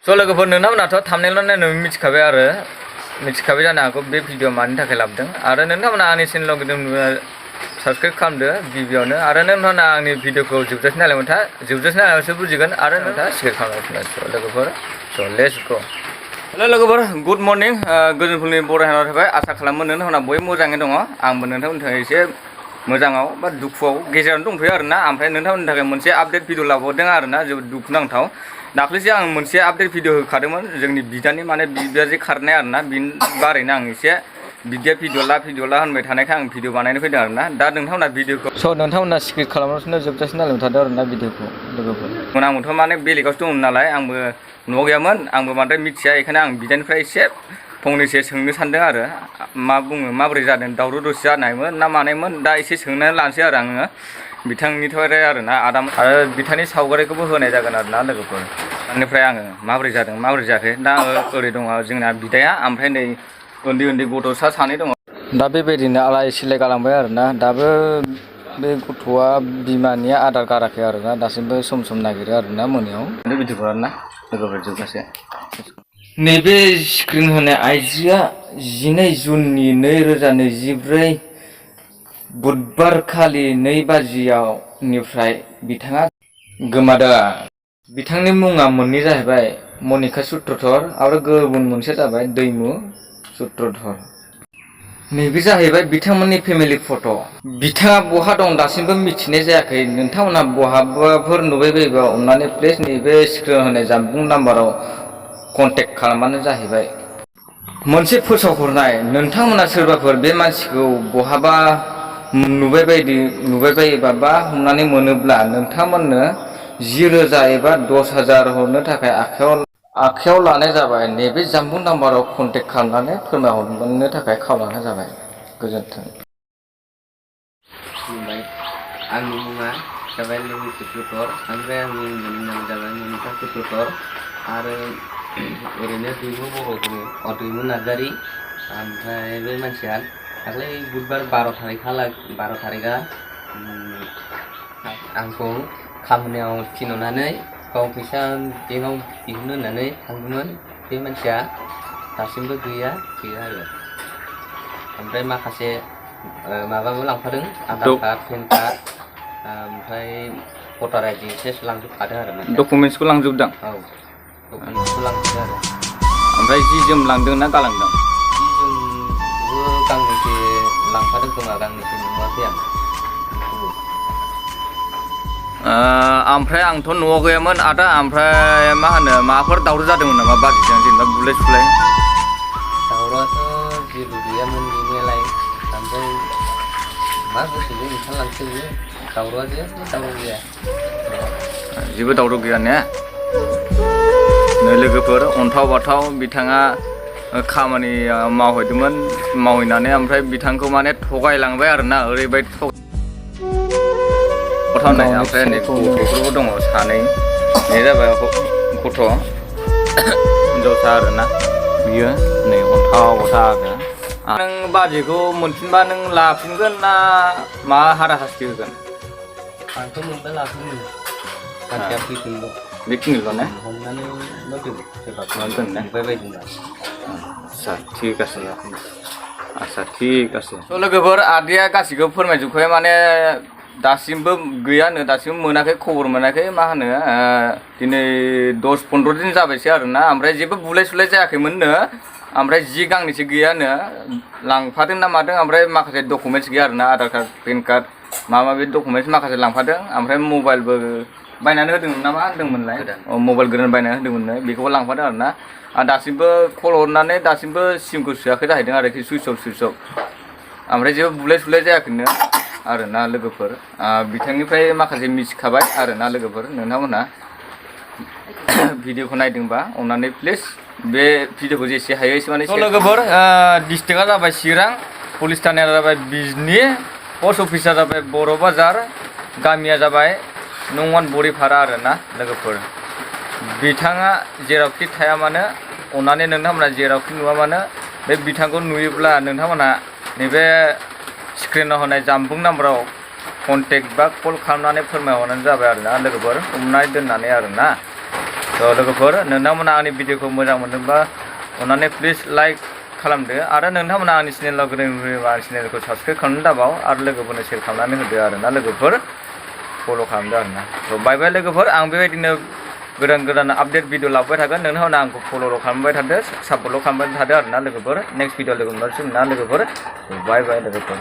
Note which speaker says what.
Speaker 1: लोगोफोर नोंथांमोनाथ' थाम्बनेइल नायनानै मिथिखाबाय जानो हागौ बे भिडिअ मानि थाखाय लाबोदों आरो नोंथांमोना आंनि चेनेलाव साबसक्राइब खालामदो गिबियावनो आरो नोंथांमोना आंनि भिडिअखौ जोबजासिम नायलांबासो बुजिगोन आरो नोंथाङा शेयार खालामगासिनो लोगोफोर लेट्स गो। हेल' लोगोफोर गुड मर्निं गोजोन फुंनि बरायना थाबाय आसा खालामो नोंथांमोना बयबो मोजाङै दङ आंबो नोंथांमोननि थाखाय एसे मोजाङाव बा दुखुआव गेजेरावनो दंफैयो आरोना ओमफ्राय नोंथांमोननि थाखाय मोनसे आपडेट भिडिअ लाबोदों आरोना जोबोद दुखुनांथाव। दाख्लैसो आं मोनसे आपडेट भिडिअ होखादोंमोन जोंनि बिदानि माने बिबाजै खारनाय आरोना बिनि बारैनो आं एसे बिदिया भिडिअ ला होनबाय थानायखाय आं भिडिअ बानायनो फैदों आरोना दा नोंथांमोना भिडिअखौ नोंथांमोना स्किप खालामगासिनो जोबजासिम नायलांबाय थादों आरोना भिडिअखौ लोगोफोर। आंबोथ' माने बेलेगावसो दंमोन नालाय आंबो न'आव गैयामोन आंबो बांद्राय मिथिया बेखायनो आं बिदानिफ्राय एसे फंनैसो सोंनो सानदों आरो मा बुङो माबोरै जादों दावराव दावसि जानायमोन ना मानायमोन दा एसे सोंनानै लानोसै आरो आङो बिथांनिफ्राय आरोना आरो बिथांनि सावगारिखौबो होनाय जागोन आरोना लोगोफोर। बेनिफ्राय आङो माबोरै जादों माबोरै जायाखै दा ओरै दङ जोंना बिदाया ओमफ्राय नै उन्दै गथ'सा सानै दङ दा बेबायदिनो आलाय सिलाय गालांबाय आरोना दाबो बे गथ'आ बिमानिया आदार गाराखै आरोना दासिमबो सम नागिरो आरोना मोनायाव बिदिखौ आरोना लोगोफोर जोबजासे। नैबे स्क्रिन होनाय आइजोआ 12 जुननि 2024 बुधबार खालि 2 बाजिनिफ्राय बिथाङा गोमादों। बिथांनि मुङा मोननै जाहैबाय मनिका सूत्रधर आरो गुबुन मोनसे जाबाय दैमु सूत्रधर। नैबे जाहैबाय बिथांमोननि फेमिलि फट'। बिथाङा बहा दं दासिमबो मिथिनाय जायाखै नोंथांमोनहा बहाबाफोर नुबाय बायोबा अननानै प्लिज नैबे स्क्रिन होनाय जानबुं नाम्बाराव कन्टेक्ट खालामबानो जाहैबाय। मोनसे फोसावहरनाय नोंथांमोना सोरबाफोर बे मानसिखौ बहाबा नुबाय बायोबा बा हमनानै मोनोब्ला नोंथांमोननो 10,000 एबा 10,000 हरनो थाखाय आखायाव लानाय जाबाय। नैबे जानबुं नाम्बाराव कन्टेक्ट खालामनानै फोरमायहरनो थाखाय खावलानाय जाबाय। गोजोन्थों।
Speaker 2: आंनि मुङा जाबाय दैमु सूत्रधर ओमफ्राय आंनि बिमानि नामा जाबाय मनिका सूत्रधर आरो ओरैनो दैमु बर' बुङो दैमु नार्जारि। ओमफ्राय बे मानसिया दाख्लै बुधबार 12 थारिखआ आंखौ खामानियाव थिनहरनानै गाव फैसा बेंकआव दिहुननो होननानै थांदोंमोन। बे मानसिया दासिमबो गैया आरो ओमफ्राय माखासे माबाबो लांफादों आधार कार्ड पेन कार्ड ओमफ्राय भटार आइडि सेस लांजोबखादों आरो
Speaker 1: डकुमेन्टसखौ लांजोबदों।
Speaker 2: औ डकुमेन्टसखौ लांजोबदों आरो
Speaker 1: ओमफ्राय जि जोम लांदों ना गालांदों?
Speaker 2: जि जोमबो गांनैसो लांफादों खोमा गांनैसो नुवाखै आं।
Speaker 1: ओमफ्राय आंथ' न'आव गैयामोन आदा ओमफ्राय मा होनो माबाफोर दावराव जादोंमोन नामा बाजिजों जेनेबा बुलाय सुलाय?
Speaker 2: दावरावआथ' जेबो गैयामोन गैनायालाय ओमफ्राय मा गोसोजों ओंखारलांखो बियो दावरावआ जेबो दावराव गैया।
Speaker 1: जेबो दावराव गैया ने? नै लोगोफोर अन्थाव बाथाव बिथाङा खामानि मावहैदोंमोन मावहैनानै ओमफ्राय बिथांखौ माने थगायलांबाय आरोना ओरैबायदि ओमफ्राय नै गथ'फोरबो दङ सानै बे जाबाय गथ' हिनजावसा आरोना बियो नै अन्थाव बाथाव आरो नों बाजैखौ मोनफिनबा नों लाफिनगोन ना मा हारा हास्थि होगोन?
Speaker 2: आंथ' मोनबा लाफिनगोन बाजैया फैफिनगोन
Speaker 1: बेखिनिल' ने?
Speaker 2: हमनानैल' दोन
Speaker 1: दोन ने?
Speaker 2: नुबाय बायदिब्ला
Speaker 1: आच्छा थिग आसे लोगोफोर आदाया गासिखौबो फोरमायजोबखाबाय माने दासिमबो गैयानो दासिमबो मोनाखै खबर मोनाखै मा होनो दिनै 10-15 दिन जाबायसो आरोना ओमफ्राय जेबो बुलाय सुलाय जायाखैमोननो ओमफ्राय जि गांनैसो गैयानो लांफादों ना मादों ओमफ्राय माखासे डकुमेन्टस गैया आरोना आधार कार्ड पेन कार्ड माबा माबि डकुमेन्टस माखासे लांफादों ओमफ्राय मबाइलबो बायनानै होदोंमोन ना मा होनदोंमोनलाय मबाइल गोदान बायनानै होदोंमोननो बेखौबो लांफादों आरोना दासिमबो कल हरनानै दासिमबो सिमखौ सोआखै जाहैदों आरोखि सुइस अफ ओमफ्राय जेबो बुलाय सुलाय जायाखैनो आरोना लोगोफोर बिथांनिफ्राय माखासे मिथिखाबाय आरोना लोगोफोर नोंथांमोनहा भिडिअखौ नायदोंबा अननानै प्लिज बे भिडिअखौ जेसे हायो एसेबां लोगोफोर डिस्ट्रिक्टआ जाबाय चिरां पुलिस थानाया जाबाय बिजनि पस्ट अफिसा जाबाय बर' बाजार गामिया जाबाय नंवान बरिपारा आरोना लोगोफोर बिथाङा जेरावखि थाया मानो अननानै नोंथांमोना जेरावखि नुवा मानो बे बिथांखौ नुयोब्ला नोंथांमोना नैबे स्क्रिनाव होनाय जानबुं नाम्बाराव कन्टेक्ट बा कल खालामनानै फोरमायहरनानै जाबाय आरोना लोगोफोर हमनानै दोननानै आरोना थ' लोगोफोर नोंथांमोना आंनि भिडिअखौ मोजां मोनदोंबा अन्नानै प्लिज लाइक खालामदो आरो नोंथांमोना आंनि चेनेलाव गोदान फैयोबा आंनि चेनेलखौ साबसक्राइब खालामनो दाबाव आरो लोगोफोरनो शेयार खालामनानै होदो आरोना लोगोफोर फल' खालामदो आरोना थ' बाय बाय लोगोफोर आं बेबायदिनो गोदान आपडेट भिडिअ लाबोबाय थागोन नोंथांमोना आंखौ फल'ल' खालामबाय थादो सापर्टल' खालामबाय थादो आरोना लोगोफोर नेक्स्ट भिडिअ लोगो मोनसिगोन ना लोगोफोर बाय बाय लोगोफोर